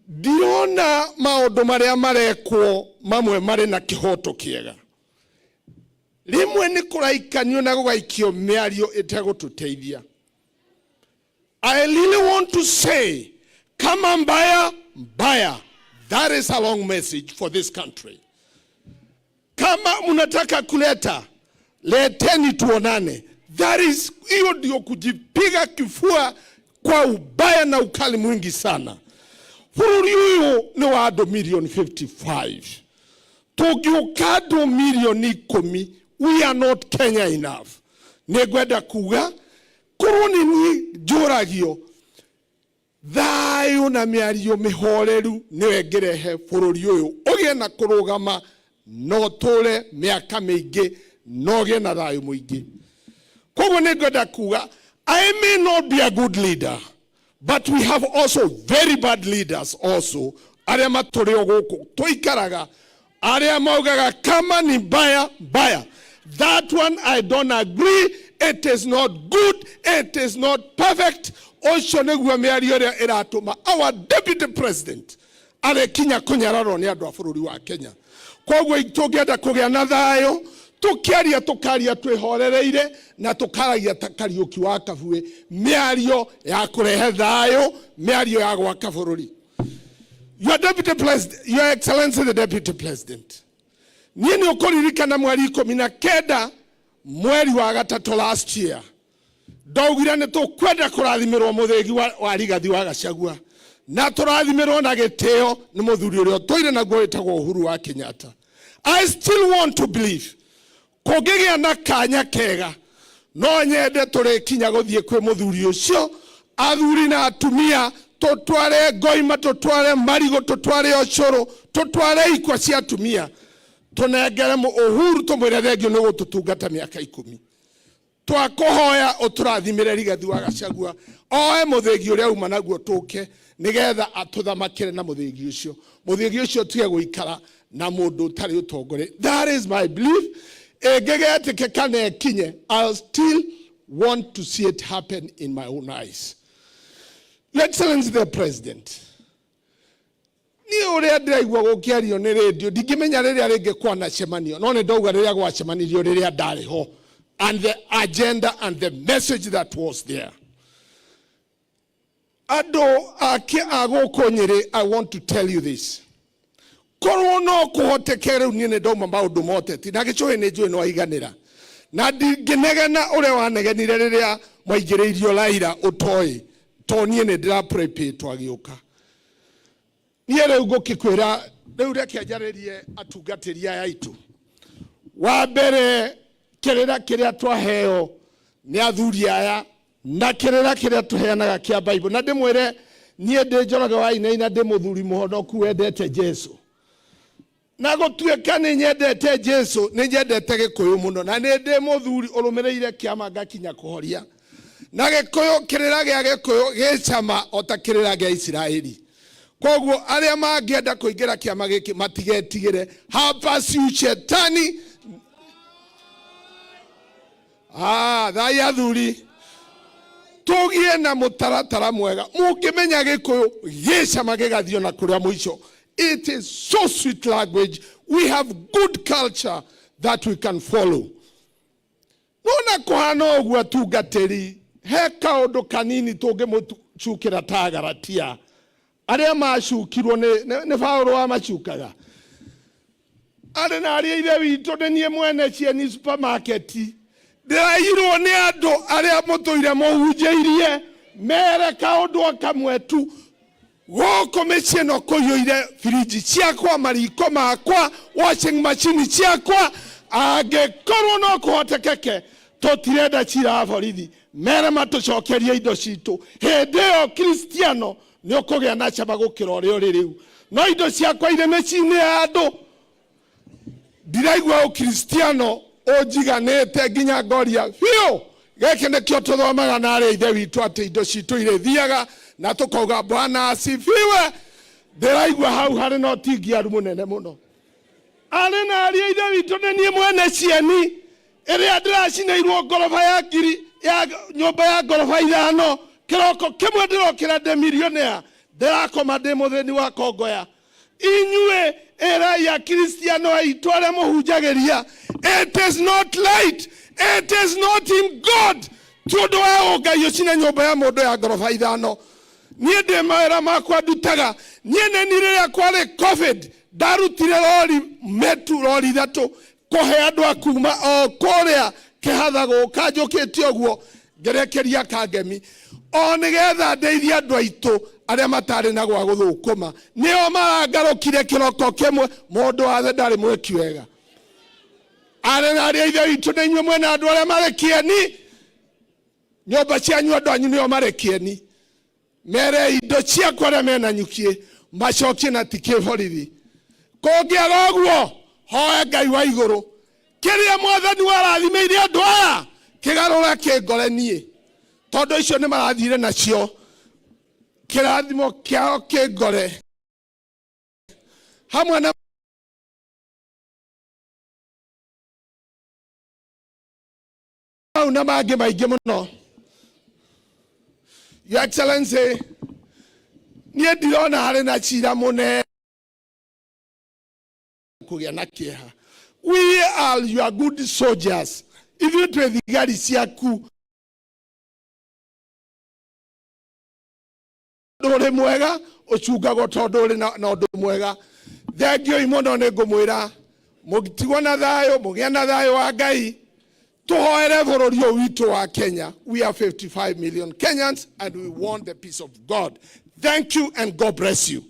Ndirona maũndũ marĩa marekwo mamwe marĩ na kĩhoto kĩega. Rĩmwe nĩ kũraikanio na gũgaikio mĩario ĩtegũtũteithia. I really want to say, kama mbaya mbaya. That is a long message for this country. Kama mnataka kuleta, leteni tuonane. That is, hiyo ndio kujipiga kifua kwa ubaya na ukali mwingi sana. Bũrũri ũyũ nĩ wa andũ milioni 55. Tũngĩũka andũ milioni 10, we are not Kenya enough. Nĩ ngwenda kuga korwo nĩ niĩ njũragio thayũ na mĩario mĩhoreru nĩyo ĩngĩrehe bũrũri ũyũ ũgĩe na kũrũgama na ũtũre mĩaka mĩingĩ na ũgĩe na thayũ mũingĩ. Koguo nĩ ngwenda kuga I may not be a good leader, but we have also very bad leaders also arĩa matũrĩ o gũkũ tũikaraga, arĩa maugaga kama ni mbaya mbaya. That one I don't agree. It is not good, it is not perfect. Ũcio nĩguo mĩario ĩrĩa ĩratũma our deputy president arĩkinya kũnyararwo nĩ andũ a bũrũri wa Kenya. Koguo tũngĩenda kũgĩa na thayũ, tũkĩaria tũkaria twĩhorereire na tũkaragia ta Kariũki wa Kabuĩ, mĩario ya kũrehe thayũ, mĩario ya gwaka bũrũri. Your deputy president, Your Excellency the Deputy President, niĩ nĩ ũkũririkana mweri 19 mweri wa gatatũ last year ndaugire nĩ tũkwenda kũrathimĩrwo mũthĩgi wa Rigathi wa Gachagua na tũrathimĩrwo na gĩtĩo nĩ mũthuri ũrĩa ũtũire naguo wĩtagwo Uhuru wa Kenyatta. I still want to believe kũngĩgĩa na kanya kega no nyende tũrĩkinya gũthiĩ kwĩ mũthuri ũcio, athuri na atumia, tũtware ngoima, tũtware marigũ, tũtware ũcũrũ, tũtware ikwa cia atumia, tũnengere Uhuru, tũmwĩre thengio nĩ gũtũtungata mĩaka 10. Twakũhoya ũtũrathimĩre Rigathi wa Gachagua oe mũthĩgi ũrĩa uma naguo tũke nĩgetha atũthamakĩre na mũthĩgi ũcio, mũthĩgi ũcio ũtige gũikara na mũndũ ũtarĩ ũtongoria. That is my belief. Ĩngĩgetĩkĩka na ĩkinye, I still want to see it happen in my own eyes. Your Excellency the President, niĩ ũrĩa ndĩraigua gũkĩario nĩ rĩndiũ ndingĩmenya rĩrĩa rĩngĩ kwanacemanio, no nĩ ndauga rĩrĩa gwacemanirio rĩrĩa ndarĩ ho and the agenda and the message that was there. Andũ ake a gũkũ Nyĩrĩ, I want to tell you this. Korwo no kũhoteke rĩu niĩ nĩ ndauma maũndũ moteti na gĩcũhĩ nĩ njũĩ nĩ waiganĩra na ndingĩnegena ũrĩa wanegenire rĩrĩa mwaingĩrĩirio Raila ũtoĩ, to niĩ nĩ ndĩraprepĩtwo agĩũka. Niĩ rĩu ngũkĩkwĩra rĩu reke njarĩrie atungatĩri aya aitũ. Wa mbere, kĩrĩra kĩrĩa twaheo nĩ athuri aya na kĩrĩra kĩrĩa tũheanaga kĩa Bible, na ndĩmwĩre niĩ ndĩ Njoroge wa Wainaina, ndĩ mũthuri mũhonoku wendete Jesu, na gũtuĩka nĩ nyendete Jesu, nĩ nyendete Gĩkũyũ mũno, na nĩ ndĩ mũthuri ũrũmĩrĩire kĩama ngakinya kũhoria na Gĩkũyũ. Kĩrĩra gĩa Gĩkũyũ gĩcama o ta kĩrĩra gĩa Isiraeli. Koguo arĩa mangĩenda kũingĩra kĩama gĩkĩ matigetigĩre, hapa si ushetani. Ah, thai athuri, tũgĩe na mũtaratara mwega. Mũngĩmenya Gĩkũyũ gĩcama gĩgathiĩ na kũrĩa mũico. It is so sweet language. We have good culture that we can follow. Nona kũhana ũguo atungatĩri, he kaũndũ kanini tũngĩmũcukĩra ta Galatia arĩa macukirwo nĩ Paũlũ wamacukaga. Arĩ na arĩa ithe witũ, nĩ niĩ mwene Cieni supermarket, ndĩrairwo nĩ andũ arĩa mũtũire mũhunjĩirie mere kaũndũ o kamwe tu. Gũkũ mĩciĩ no kũiyũire firiji ciakwa, mariko makwa, washing machine ciakwa. Angĩkorwo no kũhotekeke, tũtirenda cira wa borithi, mere matũcokerie indo citũ. Hĩndĩ ĩyo Kristiano nĩ ũkũgĩa na cama gũkĩra ũrĩa ũrĩ rĩu. No indo ciakwa irĩ mĩciĩ-inĩ ya andũ, ndiraigua ũkristiano ũnjiganĩte nginya ngoria biũ. Gĩkĩ nĩkĩo tũthomaga na arĩa ithe witũ atĩ indo citũ irĩthiaga na tũkauga Bwana asifiwe. Ndĩraigua hau harĩ na ũtingiaru mũnene mũno. Arĩ na arĩa ithe witũ, nĩ niĩ mwene Cieni ĩrĩa ndĩracinĩirwo ngoroba ya ngiri ya nyũmba ya ngoroba 5 kĩroko kĩmwe ndĩrokĩra ndĩ milionea. Ndĩrakoma ndĩ mũthĩni wa kongoya. Inyuĩ ĩrai Akristiano aitũ arĩa mũhunjagĩria, it is not right, it is not in God. Ti ũndũ wa ũngai ũcine nyũmba ya mũndũ ya ngoroba ithano. Niĩ ndĩ mawĩra makwa ndutaga. Niĩ nĩ niĩ rĩrĩa kwarĩ COVID ndarutire rori metu rori ithatũ kũhe andũ a kuma o kũrĩa kĩhatha gũka njũkĩte ũguo ngerekeria kangemi o nĩgetha ndeithie andũ aitũ arĩa matarĩ na gwa gũthũkũma. Nĩo marangarũkire kĩroko kĩmwe. Mũndũ wathe ndarĩ mwĩki wega. Arĩ na arĩa ithe witũ nĩ inyuĩ mwena andũ arĩa marĩ kĩeni. Nyũmba cianyu andũ anyu nĩo marĩ kĩeni. Mere indo ciakwa arĩa mena nyukiĩ macokie na ti kĩborithi. Kũngĩaga ũguo hoe Ngai wa igũrũ kĩrĩa mwathani warathimĩire andũ aya kĩgarũre kĩngore niĩ, tondũ icio nĩ marathire nacio, kĩrathimo kĩao kĩngore hamwe na mau na mangĩ maingĩ mũno. Your Excellency, niĩ ndirona harĩ na cira mũnene kũgĩa na kĩeha. We are your good soldiers. Ithuĩ twĩ thigari ciaku. Ũndũ ũrĩ mwega ũcungagwo tondũ ũrĩ na ũndũ mwega. Thengiũi mũno, nĩ ngũmwĩra mũtigwo na thayũ, mũgĩe na thayũ wa Ngai. Tũhoere bũrũri ũyũ witũ wa Kenya. We are 55 million Kenyans and we want the peace of God. Thank you and God bless you.